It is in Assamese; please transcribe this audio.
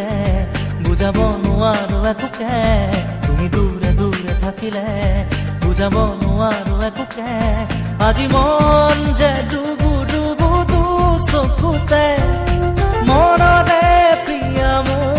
থাকিলে বুজাব নোৱাৰো একোকে। তুমি দূৰে দূৰে থাকিলে বুজাব নোৱাৰো একোকে। আজি মন যে ডুবু ডুবু দু চকুতে, মনৰে প্ৰিয়া মোৰ।